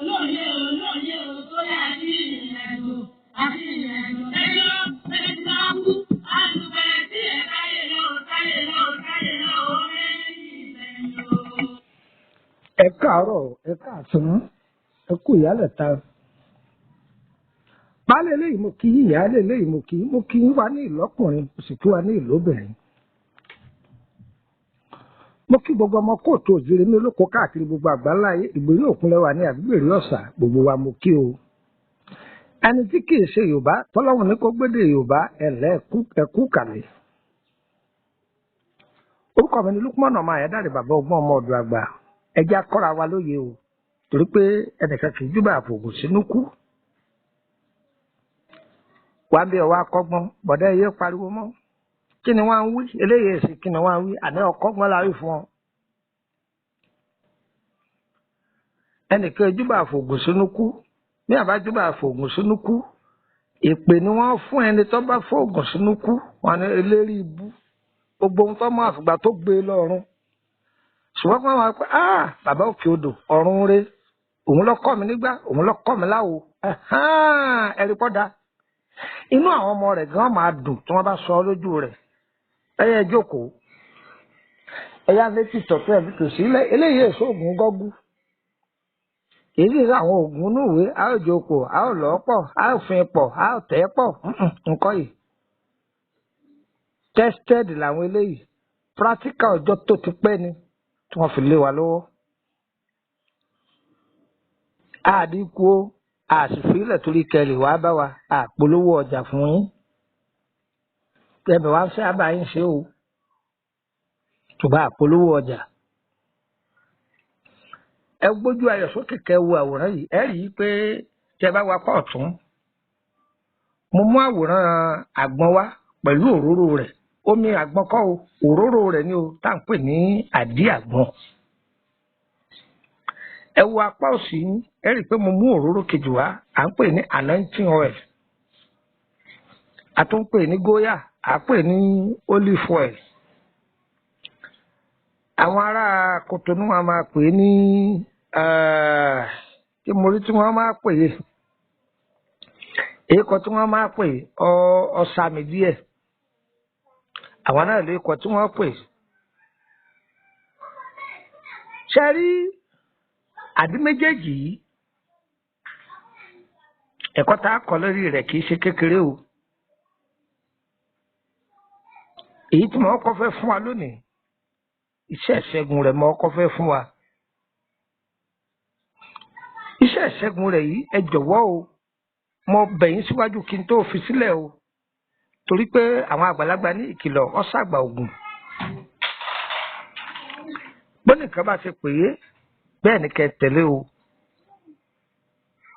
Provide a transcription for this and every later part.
Olóye olóye o tó yá sí ìrìn àjò àti ìrìn àjò lẹ́jọ́ lẹ́jọ́ tí wọ́n kú. Àtùbẹ̀rẹ̀ sí ẹ̀ táyé lọ táyé lọ táyé lọ orí ìgbẹ̀yìn o. Ẹ káàárọ̀, ẹ káàsán, ẹ kú ìyálẹ̀ta. Baálé eléyìí mo kí yín, ìyáálé eléyìí mo kí yín, mo kí yín wá ní ìlọ́kùnrin, mo sì kí wa ní ìlóbìnrin. Mo kí gbogbo ọmọ kóòtù òjìrè ní olóko káàkiri gbogbo àgbáńlá ayé, ìgbèrí òkun lẹ́wà ní àgbègbè ọ̀sà, gbogbo wa mo kí o. Ẹni tí kì í ṣe Yorùbá, tọ́lọ́run ní kó gbédè Yorùbá, ẹ̀lẹ́ ẹ̀kú kàlẹ̀. Orúkọ mi ni Lukman ọmọ Àyádáre, bàbá ọgbọ́n ọmọ ọ̀dọ̀ àgbà. Ẹ jẹ́ á kọ́ra wa lóye o, torí pé ẹnìkan kì í júbà àfògùn sínú kú. Wàá bí ọwọ́ akọ́gbọ́n, bọ̀dá ẹyẹ pariwo mọ́. Kí ni wọ́n á ń wí? Eléyìí èsì kí ni wọ́n á ń wí? Àní ọkọ́gbọ́n la wí fún ọ. Ẹnìkan júbà àfògùn sínú kú. Bí àbá júbà àfògùn sínú kú, èpè ni wọ́n fún ẹni tó bá fògùn sínú kú. Wọ́n ní eléri ibú. Gbogbo ohun tó mọ àfìgbà tó gbé e lọ́rùn. Ṣùgbọ́n wọ́n máa pẹ́, ah, bàbá òkè odò, ọ̀run re. Òun ló kọ́ mi nígbà, òun ló kọ́ mi láwo. Ẹ̀rí pọ́ da. Inú àwọn ọmọ rẹ̀ gan máa dùn tí wọ́n bá sọ ọ́ lójú rẹ̀. Ẹyẹ jókòó. Ẹyá létí tọ̀tún ẹ̀mí tò sílẹ̀. Eléyìí èso ògùn gọ́gú. Kì í sì sí àwọn ògùn inú ìwé, a ó jókòó, a ó lọ́ pọ̀, a ó fin pọ̀, a ó tẹ̀ pọ̀. Nǹkan yìí. Tested làwọn eléyìí. Practical ọjọ́ tó ti pẹ́ ni tí wọ́n fi lé wa lọ́wọ́. Àdínkù o, àsìfílẹ̀ torí kẹlẹ̀ wàá bá wa, àpolówó ọjà fún yín. Ẹbẹ̀ wá fẹ́ àbá yín ṣe o, ṣùgbọ́n àpolówó ọjà. Ẹ gbójú ayọ̀ sókè kẹ́ wo àwòrán yìí, ẹ rí i pé tí ẹ bá wa pọ̀ ọ̀tún. Mo mú àwòrán àgbọn wá pẹ̀lú òróró rẹ̀. Omi àgbọn kọ́ o, òróró rẹ̀ ni o, tá à ń pè ní àdí àgbọn. Ẹ wo apá òsì yín, ẹ rí i pé mo mú òróró kejì wá, à ń pè ní anointing oil. A tún ń pè ní goya, à ń pè ní olive oil. Àwọn ará Kòtónú wa máa pè ní kí mo rí tí wọ́n máa pè é. Èyí kan tí wọ́n máa pè ọ̀sàmì díẹ̀. Àwọn náà lè kọ tí wọ́n pè. Ṣé rí àdí méjèèjì yìí? Ẹ̀kọ́ tá a kọ́ lórí rẹ̀ kì í ṣe kékeré o. Èyí tí mo kọ́ fẹ́ fún wa lónìí, iṣẹ́ ìṣẹ́gun rẹ̀ mo kọ́ fẹ́ fún wa. Iṣẹ́ ìṣẹ́gun rẹ̀ yìí, ẹ jọ̀wọ́ o, mo bẹ̀ yín síwájú kí n tó fi sílẹ̀ o. Torí pé àwọn àgbàlagbà ní ìkìlọ̀ ọ̀sàgbà ògùn. Bónìkan bá ṣe pè é, bẹ́ẹ̀ ni kẹ́ tẹ̀lé o.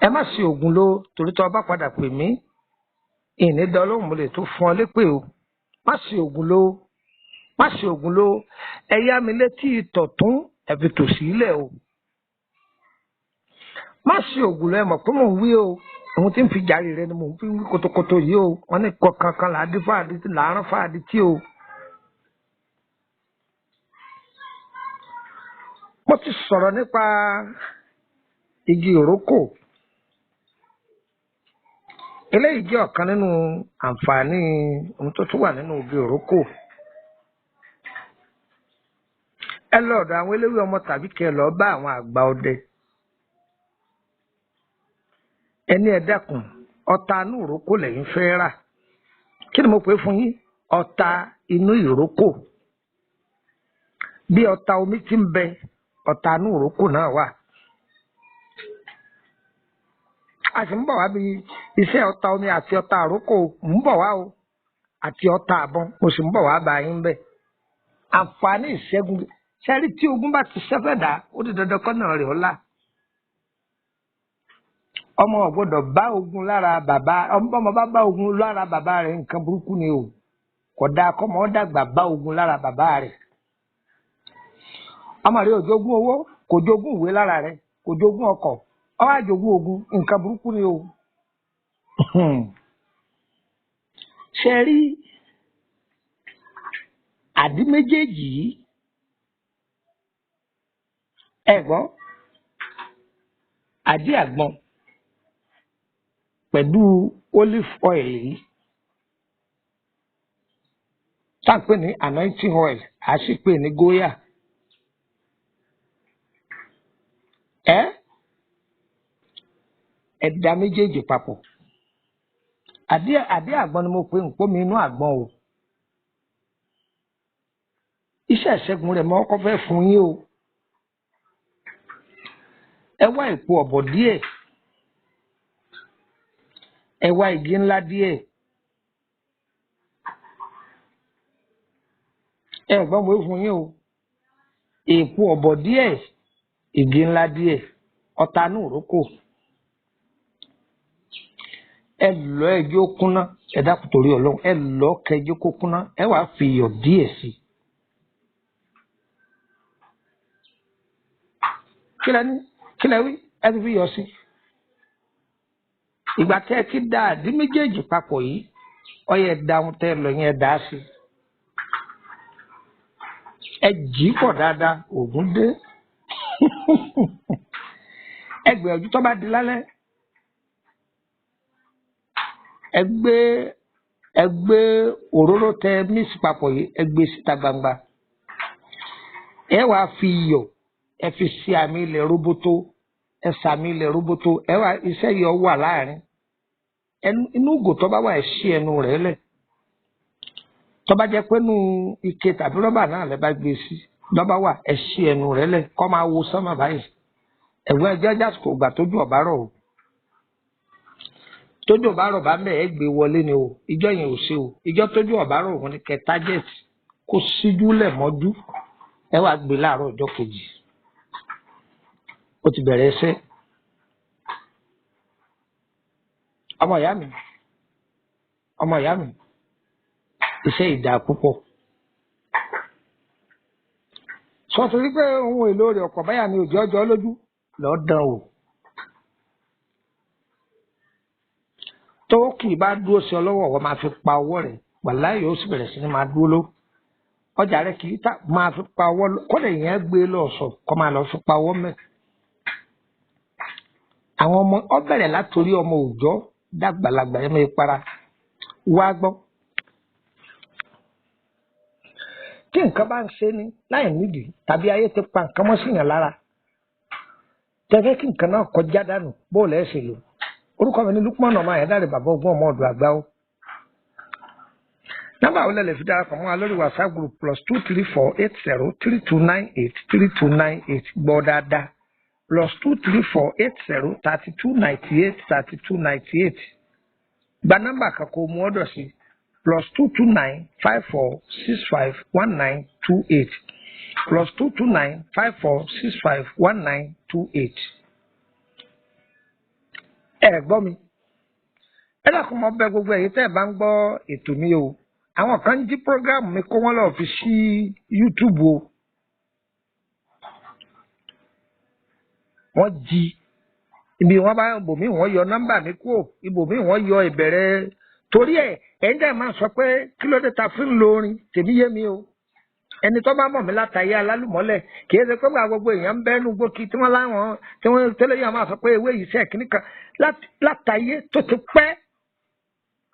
Ẹ má ṣe ògùn ló torí tó o bá padà pè mí, ìní dán lóhùn mo lè tún fún ọ lépè o. Má ṣe ògùn ló, má ṣe ògùn ló, ẹ yá mi létí ìtọ̀tún ẹ fi tòsí ilẹ̀ o. Má ṣe ògùn ló, ẹ mọ̀ pé mò ń wí o. Ohun tí ń fi jàre rẹ ni mò ń fi wí kótókótó yìí o. Wọ́n ní kọ̀ọ̀kan là á dé fáàdì tí làárọ̀ fáàdì tí o. Mo ti sọ̀rọ̀ nípa igi ìrókò. Eléyìí jẹ́ ọ̀kan nínú àǹfààní ohun tó tún wà nínú igi ìrókò. Ẹ lọ ọ̀dọ̀ àwọn eléwé ọmọ tàbí kẹ́ ẹ lọ bá àwọn àgbà ọdẹ. Ẹni ẹ dákun, ọta inú ìrókò lẹ́yìn fẹ́ rà. Kí ni mo pè fún yín? Ọta inú ìrókò. Bí ọta omi ti ń bẹ, ọta inú ìrókò náà wà. A sì ń bọ̀ wá bí iṣẹ́ ọta omi àti ọta ìrókò ń bọ̀ wá o, àti ọta àbọn, mo sì ń bọ̀ wá bá yín bẹ́ẹ̀. Àǹfààní ìṣẹ́gun, ṣẹ́rí tí ogun bá ti ṣẹ́fẹ̀ dá, ó di dandan kọ́nà rẹ̀ ọ̀la. Ọmọ ò gbọ́dọ̀ bá ogun lára bàbá, ọmọ bá bá ogun lára bàbá rẹ̀, nǹkan burúkú ni o. Kò dáa kọ́mọ ó dàgbà bá ogun lára bàbá rẹ̀. Ọmọ rẹ̀ ò jogún owó, kò jogún ìwé lára rẹ̀, kò jogún ọkọ̀, ó wá jogún ogun, nǹkan burúkú ni o. Ṣé rí àdí méjèèjì yìí? Ẹ gbọ́, Àdí àgbọn pẹ̀lú olive oil yìí tá à ń pè ní anointing oil, à sì pè ní goya. Ẹ ẹ da méjèèjì papọ̀. Àdí àgbọn ni mo pè ń pọ́ mi inú àgbọn o. Iṣẹ́ ìṣẹ́gun rẹ̀ mọ́ ọkọ fẹ́ fún yín o. Ẹ wá èpo ọ̀bọ̀ díẹ̀, ẹ wá igi ńlá díẹ̀. Ẹ gbọ́n mo fún yín o. Èpo ọ̀bọ̀ díẹ̀, igi ńlá díẹ̀, ọ̀tá inú ìrókò. Ẹ lọ ẹjọ́ kúnná, ẹ dákun torí Ọlọ́run, ẹ lọ kẹjọ́ kó kúnná, ẹ wàá fi iyọ̀ díẹ̀ sí i. Kí lẹ ní? Kí lẹ wí? Ẹ ti fi iyọ̀ sí i. Ìgbà tẹ́ ẹ ti da àdí méjèèjì papọ̀ yìí, ọyẹ da ohun tẹ́ ẹ lọ yẹn dà á sí i. Ẹ jì í pọ̀ dáadáa, òògùn dé. Ẹ gbìyànjú tó bá di lálẹ́. Ẹ gbé ẹ gbé òróró tẹ mísì papọ̀ yìí, ẹ gbé síta gbangba. Ẹ wàá fi iyọ̀, ẹ fi sí àmì ilẹ̀ róbótó, ẹ sàmì ilẹ̀ róbótó, ẹ wá iṣẹ́ yọ wà láàrin. Inú ìgò tó bá wà, ẹ ṣí ẹnu rẹ̀ lẹ̀. Tó bá jẹ́ pé inú ike tàbí rọ́bà náà lẹ bá gbé sí, lọ́ba wà, ẹ ṣí ẹnu rẹ̀ lẹ̀ kó máa wo sánmà báyìí. Ẹ̀gbọ́n ẹjọ́ jásìkò ìgbà tójú ọ̀bá rọ̀ o. Tójú ọ̀bá rọ̀ bá mẹ́ ẹ gbé wọlé ni o. Ìjọ yẹn ò ṣe o. Ìjọ tójú ọ̀bá rọ̀ òun ni kẹ tájẹ̀tì kó síjú lẹ̀ mọ́jú. Ẹ wá gbé láàárọ̀ ọjọ́ kejì. Ó ti bẹ̀rẹ̀ iṣẹ́. Ọmọ ìyá mi, ọmọ ìyá mi, iṣẹ́ ìdá púpọ̀. Sọ torí pé ohun èlò rẹ̀ ọ̀pọ̀ báyà ni òjò ọjọ́ lójú lọ́ọ́ dán o. Tó kì í bá dúró sí ọ lọ́wọ́, wọ́n máa fi pa ọwọ́ rẹ̀. Wàláhì yóò sì bẹ̀rẹ̀ sí ní máa dúró ló. Ọjà rẹ̀ kì í tà máa fi pa ọwọ́ kó lè yẹn gbé lọ sọ kó máa lọ fi pa ọwọ́ mẹ́. Àwọn ọmọ ọ bẹ̀rẹ̀ látòrí ọmọ òòjọ́ dàgbàlagbà ẹ̀ máa para wá gbọ́. Tí nǹkan bá ń ṣe ni láì nídìí tàbí ayé ti pa nǹkan mọ́ síyàn lára, tẹ́fẹ́ kí nǹkan náà kọjá dànù, bóòlù ẹ̀ ṣe lò. Orúkọ mi ni Lukman ọmọ Àyàndáre, bàbá ogún ọmọ ọ̀dọ̀ àgbà o. Nọ́mbà wo lẹ lè fi darapọ̀ mọ́ wa lórí WhatsApp group? +2348032983298. Gbọ́ dáadáa, +2348032983298. Gba nọ́mbà kan kó o mú ọ́dọ̀ sí, +22954651928, +22954651928. Ẹ gbọ́ mi, ẹ dákun, mọ́ bẹ̀ gbogbo ẹ̀yin tẹ́ ẹ bá ń gbọ́ ètò mi o. Àwọn kan ń jí program mi kó wọ́n lọ́ọ́ fi sí YouTube o. Wọ́n jí ibi wọ́n bá ibòmíì, wọ́n yọ nọ́mbà mi kúrò, ibòmíì wọ́n yọ ìbẹ̀rẹ̀. Torí ẹ̀ ẹ̀yin dẹ̀ máa sọ pé kí ló dé ta fi ń lo orin tèmi yé mi o. Ẹni tó bá mọ̀ mí látàyé alálùmọ́lẹ̀, kì í ṣe pé gbogbo èèyàn ń bẹ́nu gbókì tí wọ́n láwọn tí wọ́n tẹ́lẹ̀ yẹn máa sọ pé ewé yìí sẹ́ẹ̀ kíní kan látàyé tó ti pẹ́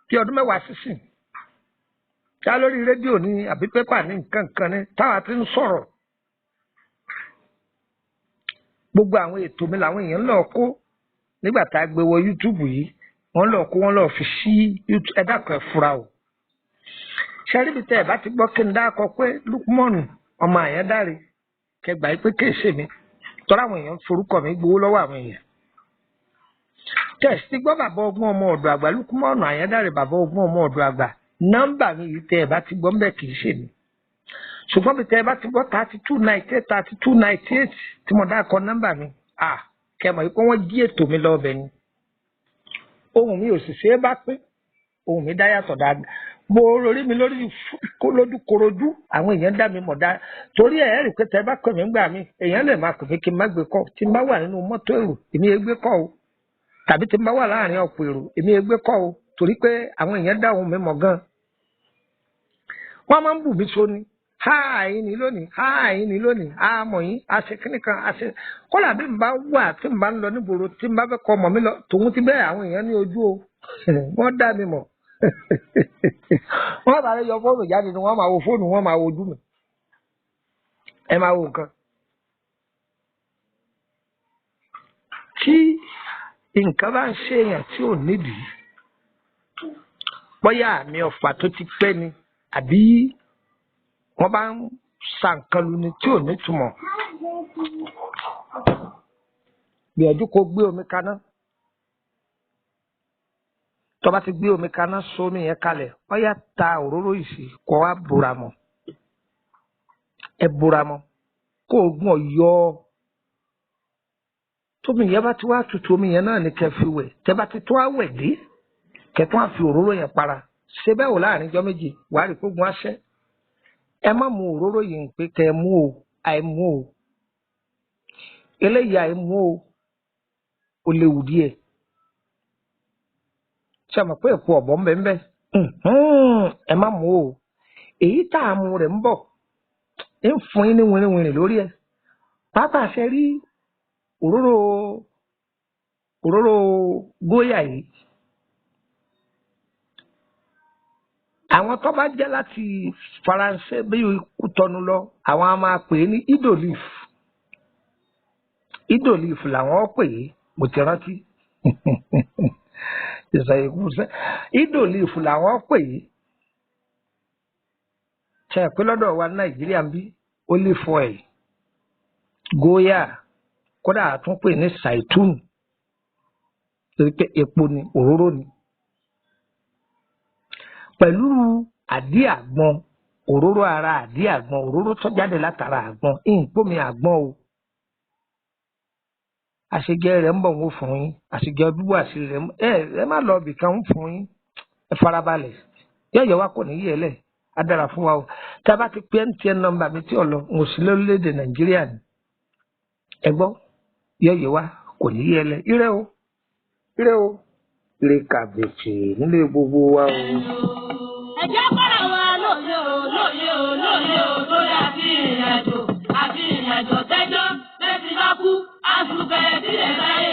bí ọdún 10 sísìn tá lórí rédíò ní àbí pépà ní nǹkan kan ní táwa ti ń sọ̀rọ̀. Gbogbo àwọn ètò mi làwọn èèyàn ń lọ kó nígbà tá a gbé wọ YouTube yìí, wọ́n lọ kó, wọ́n lọ fi sí YouTube. Ẹ dákun, ẹ fura o. Ṣẹ́ríbi tẹ́ ẹ bá ti gbọ́ kí n dákọ pé Lukman ọmọ Àyàndáre, kẹgbà yìí pé kéèṣe mi tọ́ra àwọn èèyàn ń forúkọ mi gbowó lọ́wọ́ àwọn èèyàn. Tẹ̀sí gbọ́ bàbá ogún ọmọ ọ̀dọ̀ àgbà, Lukman Àyàndáre, bàbá ogún ọmọ ọ̀dọ̀ àgbà, nọ́mbà mi yìí tẹ́ ẹ bá ti gbọ́ mbẹ́ kì í ṣe mi. Ṣùgbọ́n bí tẹ́ ẹ bá ti gbọ́ 32983298 tí mo dákọ nọ́mbà mi, à kẹmọ̀ yìí pé wọ́n jí ètò mi lọ ọbẹ̀ ni. Ohùn mi ò sì ṣe é bá pín, ohùn mi dá yàtọ̀ dáadáa. Mo rí mi lórí lójú korojú, àwọn èèyàn dá mi mọ̀ dá. Torí ẹ̀ rí pé tẹ́ ẹ bá pè mí ńgbà mí, èèyàn lè máa pè mí kí n má gbé kọ́. Tí n bá wà nínú mọ́tò èrò, èmi è gbé kọ́ o. Tàbí tí n bá wà láàrin ọ̀pọ̀ èrò, èmi è gbé kọ́ o. Torí pé àwọn èèyàn dá ohùn mi mọ̀ gan. Wọ́n máa ń bù mí sóni. Háàyín ni lónìí, háàyín ni lónìí, àmọ̀ yín, àṣẹ kínní kan, àṣẹ. Kọ́lá bí n bá wà tí n bá ń lọ nígboro tí n bá fẹ́ kọ́ ọmọ mi lọ, tòun ti bẹ́ẹ̀ àwọn èèyàn ní ojú o. Wọ́n dá mi mọ̀. Wọ́n bá rẹ yọ fóònù jáde ni wọ́n máa wo fóònù, wọ́n máa wo ojú mi. Ẹ máa wo nǹkan. Tí nǹkan bá ń ṣe èèyàn tí ò nídìí, bóyá àmì ọ̀fà tó ti pẹ́ ni àbí wọ́n bá ń sa nǹkan lu ni tí ò nítumọ̀. Gbìyànjú kó gbé omi kaná. Tó bá ti gbé omi kaná, sómi yẹn kalẹ̀, ó yá ta òróró yìí sí kó wá búra mọ́. Ẹ búra mọ́ kó oògùn ọ̀yọ́. Tómi yẹn bá ti wá tutù, omi yẹn náà ni kẹ́ fi wẹ̀. Tẹ́ bá ti tó á wẹ̀ dé, kẹ́ tó á fi òróró yẹn para. Ṣé bẹ́ẹ̀ wò láàrin ijọ́ méje, wàá rí kógun á ṣẹ́. Ẹ má mu òróró yìí pé kẹ́ ẹ mú o, àìmú o. Eléyìí àìmú o, ó léwu díẹ̀. Ṣé mọ̀ pé èpo ọ̀bọ ń bẹ ń bẹ? Ẹ má mú o. Èyí tá a mú rẹ̀ ń bọ̀, ń fún yín ní wìrìwìrì lórí ẹ̀. Pàápàá ṣe rí òróró òróró góyà yìí. Àwọn tó bá jẹ́ láti Faransé bí Kútọ́nù lọ, àwọn a máa pè é ní idolif. Idolif làwọn pè é, mo ti rántí. Ìsàyẹ̀kúsẹ́. Idolif làwọn pè é. Ṣé ẹ pé lọ́dọ̀ wa ní Nàìjíríà ń bí olive oil, góyà, kódà a tún pè ní saitun, torí pé epo ni, òróró ni. Pẹ̀lú àdí àgbọn, òróró ara àdí àgbọn, òróró tó jáde látara àgbọn, ìǹpómi àgbọn o. Àṣejẹ rẹ̀ ń bọ̀ ń fún yín, àṣejẹ bíbọ̀ àṣírí rẹ̀ ń bọ̀. Ẹ má lọ ibì kan ń fún yín, ẹ farabalẹ̀. Yọ̀yọ̀ wa kò ní yẹ̀ lẹ̀, á dára fún wa o. Tá a bá ti pe MTN nọ́mbà mi tí ò lọ, n ò sí lórílẹ̀‐èdè Nàìjíríà ni. Ẹ gbọ́, yọ̀yọ̀ wa kò ní yẹ̀ lẹ̀. Ire o, ire o, ire kàbètì nílé gbogbo wa o. Ẹ jẹ́ kọ́ra wa lóye o, lóye o, lóye o, lórí àti ìrìnàjò àti ìrìnàjò tẹ́jọ́ bẹ́ẹ̀ ti bá kú, àsùnfẹ́ sílẹ̀ láyé.